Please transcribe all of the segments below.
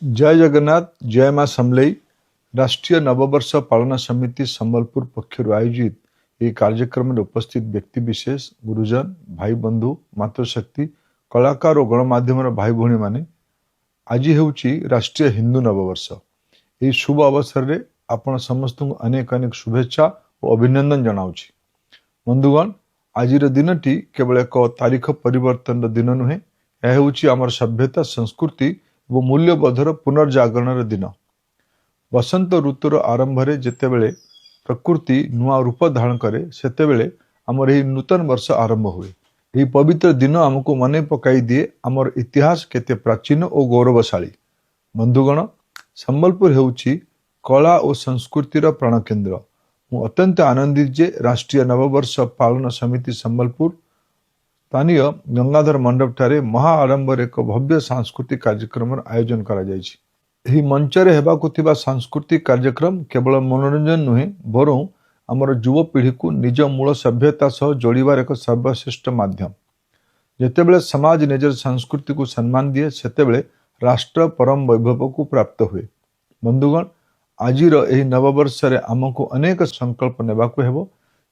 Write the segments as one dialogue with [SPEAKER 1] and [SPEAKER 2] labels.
[SPEAKER 1] ଜୟ ଜଗନ୍ନାଥ, ଜୟ ମା ସମଲେଇ। ରାଷ୍ଟ୍ରୀୟ ନବବର୍ଷ ପାଳନ ସମିତି ସମ୍ବଲପୁର ପକ୍ଷରୁ ଆୟୋଜିତ ଏହି କାର୍ଯ୍ୟକ୍ରମରେ ଉପସ୍ଥିତ ବ୍ୟକ୍ତିବିଶେଷ, ଗୁରୁଜନ, ଭାଇ ବନ୍ଧୁ, ମାତୃଶକ୍ତି, କଳାକାର ଓ ଗଣମାଧ୍ୟମର ଭାଇ ଭଉଣୀମାନେ, ଆଜି ହେଉଛି ରାଷ୍ଟ୍ରୀୟ ହିନ୍ଦୁ ନବବର୍ଷ। ଏହି ଶୁଭ ଅବସରରେ ଆପଣ ସମସ୍ତଙ୍କୁ ଅନେକ ଅନେକ ଶୁଭେଚ୍ଛା ଓ ଅଭିନନ୍ଦନ ଜଣାଉଛି। ବନ୍ଧୁଗଣ, ଆଜିର ଦିନଟି କେବଳ ଏକ ତାରିଖ ପରିବର୍ତ୍ତନର ଦିନ ନୁହେଁ, ଏହା ହେଉଛି ଆମର ସଭ୍ୟତା, ସଂସ୍କୃତି ଏବଂ ମୂଲ୍ୟବୋଧର ପୁନର୍ଜାଗରଣର ଦିନ। ବସନ୍ତ ଋତୁର ଆରମ୍ଭରେ ଯେତେବେଳେ ପ୍ରକୃତି ନୂଆ ରୂପ ଧାରଣ କରେ, ସେତେବେଳେ ଆମର ଏହି ନୂତନ ବର୍ଷ ଆରମ୍ଭ ହୁଏ। ଏହି ପବିତ୍ର ଦିନ ଆମକୁ ମନେ ପକାଇ ଦିଏ, ଆମର ଇତିହାସ କେତେ ପ୍ରାଚୀନ ଓ ଗୌରବଶାଳୀ। ବନ୍ଧୁଗଣ, ସମ୍ବଲପୁର ହେଉଛି କଳା ଓ ସଂସ୍କୃତିର ପ୍ରାଣକେନ୍ଦ୍ର। ମୁଁ ଅତ୍ୟନ୍ତ ଆନନ୍ଦିତ ଯେ ରାଷ୍ଟ୍ରୀୟ ନବବର୍ଷ ପାଳନ ସମିତି ସମ୍ବଲପୁର ସ୍ଥାନୀୟ ଗଙ୍ଗାଧର ମଣ୍ଡପଠାରେ ମହା ଆଡମ୍ବରରେ ଏକ ଭବ୍ୟ ସାଂସ୍କୃତିକ କାର୍ଯ୍ୟକ୍ରମର ଆୟୋଜନ କରାଯାଇଛି। ଏହି ମଞ୍ଚରେ ହେବାକୁ ଥିବା ସାଂସ୍କୃତିକ କାର୍ଯ୍ୟକ୍ରମ କେବଳ ମନୋରଞ୍ଜନ ନୁହେଁ, ବରଂ ଆମର ଯୁବପିଢ଼ିକୁ ନିଜ ମୂଳ ସଭ୍ୟତା ସହ ଯୋଡ଼ିବାର ଏକ ସର୍ବଶ୍ରେଷ୍ଠ ମାଧ୍ୟମ। ଯେତେବେଳେ ସମାଜ ନିଜର ସଂସ୍କୃତିକୁ ସମ୍ମାନ ଦିଏ, ସେତେବେଳେ ରାଷ୍ଟ୍ର ପରମ ବୈଭବକୁ ପ୍ରାପ୍ତ ହୁଏ। ବନ୍ଧୁଗଣ, ଆଜିର ଏହି ନବବର୍ଷରେ ଆମକୁ ଅନେକ ସଂକଳ୍ପ ନେବାକୁ ହେବ,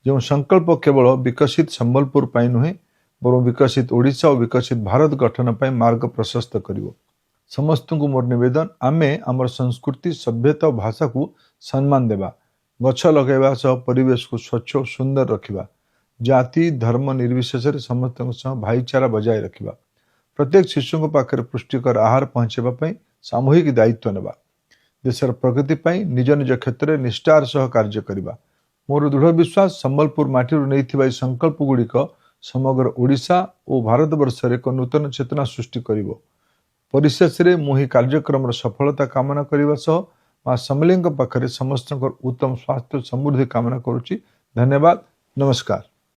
[SPEAKER 1] ଯେଉଁ ସଂକଳ୍ପ କେବଳ ବିକଶିତ ସମ୍ବଲପୁର ପାଇଁ ନୁହେଁ, ବରଂ ବିକଶିତ ଓଡ଼ିଶା ଓ ବିକଶିତ ଭାରତ ଗଠନ ପାଇଁ ମାର୍ଗ ପ୍ରଶସ୍ତ କରିବ। ସମସ୍ତଙ୍କୁ ମୋର ନିବେଦନ, ଆମେ ଆମର ସଂସ୍କୃତି, ସଭ୍ୟତା ଓ ଭାଷାକୁ ସମ୍ମାନ ଦେବା। ଗଛ ଲଗାଇବା ସହ ପରିବେଶକୁ ସ୍ୱଚ୍ଛ ଓ ସୁନ୍ଦର ରଖିବା। ଜାତି, ଧର୍ମ ନିର୍ବିଶେଷରେ ସମସ୍ତଙ୍କ ସହ ଭାଇଚାରା ବଜାୟ ରଖିବା। ପ୍ରତ୍ୟେକ ଶିଶୁଙ୍କ ପାଖରେ ପୁଷ୍ଟିକର ଆହାର ପହଞ୍ଚାଇବା ପାଇଁ ସାମୂହିକ ଦାୟିତ୍ୱ ନେବା। ଦେଶର ପ୍ରଗତି ପାଇଁ ନିଜ ନିଜ କ୍ଷେତ୍ରରେ ନିଷ୍ଠାର ସହ କାର୍ଯ୍ୟ କରିବା। ମୋର ଦୃଢ଼ ବିଶ୍ୱାସ, ସମ୍ବଲପୁର ମାଟିରୁ ନେଇଥିବା ଏହି ସଂକଳ୍ପ ଗୁଡ଼ିକ ସମଗ୍ର ଓଡ଼ିଶା ଓ ଭାରତବର୍ଷରେ ଏକ ନୂତନ ଚେତନା ସୃଷ୍ଟି କରିବ। ପରିଶେଷରେ ମୁଁ ଏହି କାର୍ଯ୍ୟକ୍ରମର ସଫଳତା କାମନା କରିବା ସହ ମା ସମଲେଇଙ୍କ ପାଖରେ ସମସ୍ତଙ୍କର ଉତ୍ତମ ସ୍ୱାସ୍ଥ୍ୟ, ସମୃଦ୍ଧି କାମନା କରୁଛି। ଧନ୍ୟବାଦ, ନମସ୍କାର।